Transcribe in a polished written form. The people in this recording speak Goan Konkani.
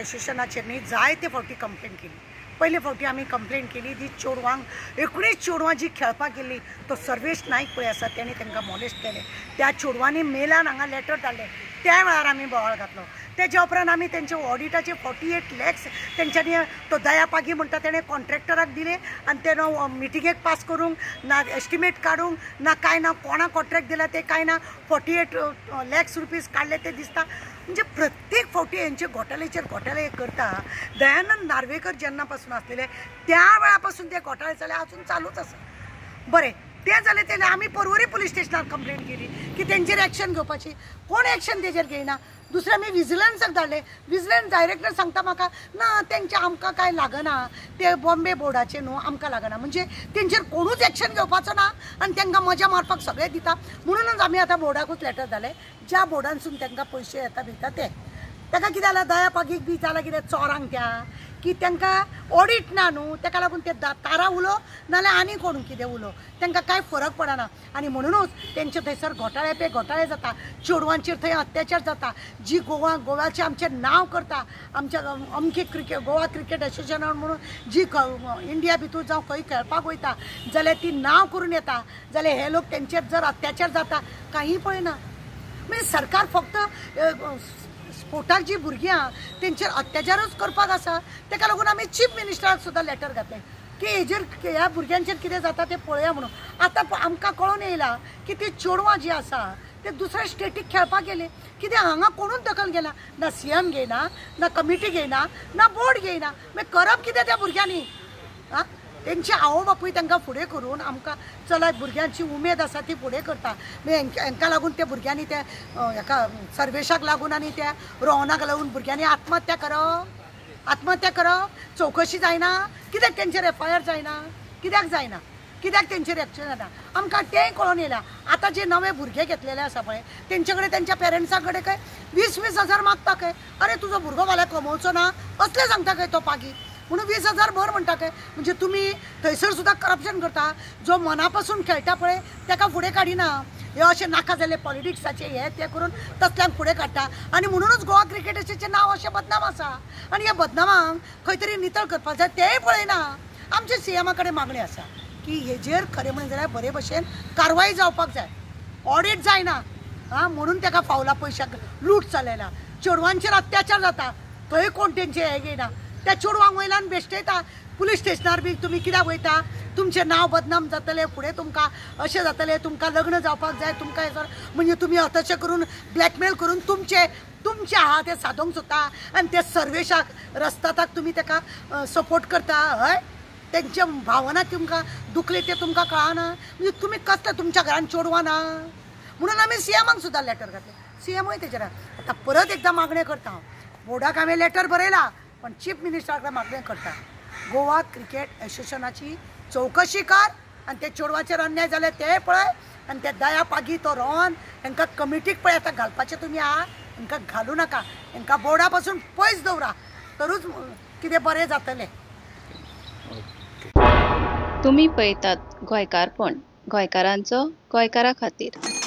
एसोसिएशनाचेर न्ही जायते फावटी कंप्लेन केली. पयले फावटी आमी कंप्लेन केली ती चेडवांक 19 चेडवां जी खेळपाक गेल्ली तो सर्वेश नायक पळय आसा तेणी तांकां मॉलेस्ट केलें. त्या चेडवांनी मेलान हांगा लेटर धाडलें, त्या वेळार आमी बोवाळ घातलो. तेज्या उपरांत आमी तेंचे ऑडिटाचे 48 लॅक्स तेंच्यांनी तो दया पागी म्हणटा तेणें कॉन्ट्रॅक्टराक दिले आनी ते मिटिंगेक पास करूंक ना, एस्टिमेट काडूंक ना, कांय ना, कोणाक कॉन्ट्रॅक्ट दिला ते कांय ना. 48 लॅक्स रुपीज काडले ते दिसता. म्हणजे प्रत्येक फावटी हेंचे घोटाळेचेर घोटाळे करता. दयानंद नार्वेकर जेन्ना पासून आसलेले त्या वेळा पासून ते घोटाळे जाले, अजून चालूच आसा. बरें तें जालें तेन्ना आमी पर्वरी पुलीस स्टेशनार कंप्लेन केली की तेंचेर एक्शन घेवपाची, कोण एक्शन तेजेर घेयना. दुसरें आमी विजिलन्साक धाडलें, विजिलन्स डायरेक्टर सांगता म्हाका ना तेंचें आमकां कांय लागना, ते बॉम्बे बोर्डाचे न्हू आमकां लागना. म्हणजे तेंचेर कोणूच एक्शन घेवपाचो ना आनी तांकां मजा मारपाक सगळें दिता. म्हणूनच आमी आतां बोर्डाकूच लेटर धाडलें, ज्या बोर्डानसून तांकां पयशे येता बिता ते ताका कितें जालां, दया पागीक बी जालां कितें चोरांक त्या की तांकां ऑडीट ना न्हू, ताका लागून ते तारा उलो नाल्यार आनी कोण कितें उलो, तांकां कांय फरक पडना. आनी म्हणुनूच तेंचे थंयसर घोटाळे पे घोटाळे जाता, चेडवांचेर थंय अत्याचार जाता. जी गोवाचें आमचें नांव करता, आमच्या अमके क्रिकेट गोवा क्रिकेट एसोसिएशन म्हणून जी इंडिया भितूर जावं खंय खेळपाक वयता जाल्यार ती नांव करून येता, जाल्यार हे लोक तेंचेर जर अत्याचार जाता कांय पळयना. म्हणजे सरकार फक्त स्पोर्टाक जी भुरगीं आहा तेंचेर अत्याचारूच करपाक आसा. तेका लागून आमी चीफ मिनिस्टराक सुद्दां लेटर घातलें की हेजेर ह्या भुरग्यांचेर कितें जाता तें पळोवया म्हणून. आतां आमकां कळोन येयलां की ती चेडवां जीं आसा ते दुसऱ्या स्टेटीक खेळपाक गेले, कित्याक हांगा कोणूच दखल घेना, ना सीएम घेयना, ना कमिटी घेयना, ना बोर्ड घेयना. मागीर करप कितें त्या भुरग्यांनी? आं, तेंचे आवय बापूय तांकां फुडें करून आमकां चला भुरग्यांची उमेद आसा ती फुडें करता. मागीर हेंकां लागून त्या भुरग्यांनी त्या हेका सर्वेशाक लागून आनी त्या रोहनाक लागून भुरग्यांनी आत्महत्या करप, आत्महत्या करप, चवकशी जायना, कित्याक तेंचेर एफआयआर जायना, कित्याक जायना, कित्याक तेंचेर एक्शन जायना, आमकां तेंय कळोन येयलां. आतां जे नवे भुरगे घेतलेले आसा पळय तेंचे कडेन तेंच्या पेरंट्सां कडेन खंय 20-20 हजार मागता खंय, अरे तुजो भुरगो फाल्यां कमोवचो ना असलें सांगता खंय तो पागी, म्हणून 20 हजार भर म्हणटा खंय. म्हणजे तुमी थंयसर सुद्दां करप्शन करता. जो मना पासून खेळटा पळय ताका फुडें काडिना, हे अशें नाका जाल्ले पॉलिटिक्साचे हे ते करून तसल्यांक फुडें काडटा. आनी म्हणुनूच गोवा क्रिकेटाचें नांव अशें बदनाम आसा आनी ह्या बदनामांक खंय तरी नितळ करपाक जाय, तेंय पळयना. आमच्या सीएमा कडेन मागणी आसा की हेजेर खरें म्हणलें जाल्यार बरे भशेन कारवाय जावपाक जाय. ऑडीट जायना आं म्हणून ताका फावला पयशाक लूट चलयला, चेडवांचेर अत्याचार जाता, थंय कोण तेंचे हें घेयना, त्या चेडवांक वयल्यान बेश्टयता. पुलीस स्टेशनार बी तुमी कित्याक वयता, तुमचें नांव बदनाम जातलें, फुडें तुमकां अशें जातलें, तुमकां लग्न जावपाक जाय, तुमकां हें म्हणजे तुमी अतशें करून ब्लॅकमेल करून तुमचें तुमचें आहा तें सादोवंक सोदता आनी ते सर्वेशाक रस्ताताक तुमी ताका सपोर्ट करता. हय, तेंचे भावना तुमकां दुखले ते तुमकां कळना. म्हणजे तुमी कसलें तुमच्या घरान चेडवां ना म्हणून आमी सीएमाक सुद्दां लेटर घातलें. सीएमूय तेजेर आतां परत एकदां मागणें करता हांव, बोर्डाक हांवें लेटर बरयलां पण चीफ मिनिस्टराक मागणें करता गोवा क्रिकेट एसोसिएशनाची चवकशी कर आनी ते चेडवाचेर अन्याय जाले तेय पळय आनी ते दया पागी तो रोहन हेंकां कमिटीक पळय आतां घालपाचें तुमी आहा, हेंकां घालूं नाका, हेंकां बोर्डा पासून पयस दवरा तरूच कितें बरें जातलें. तुमी पळयतात गोंयकारपण, गोंयकारांचो गोंयकारा खातीर.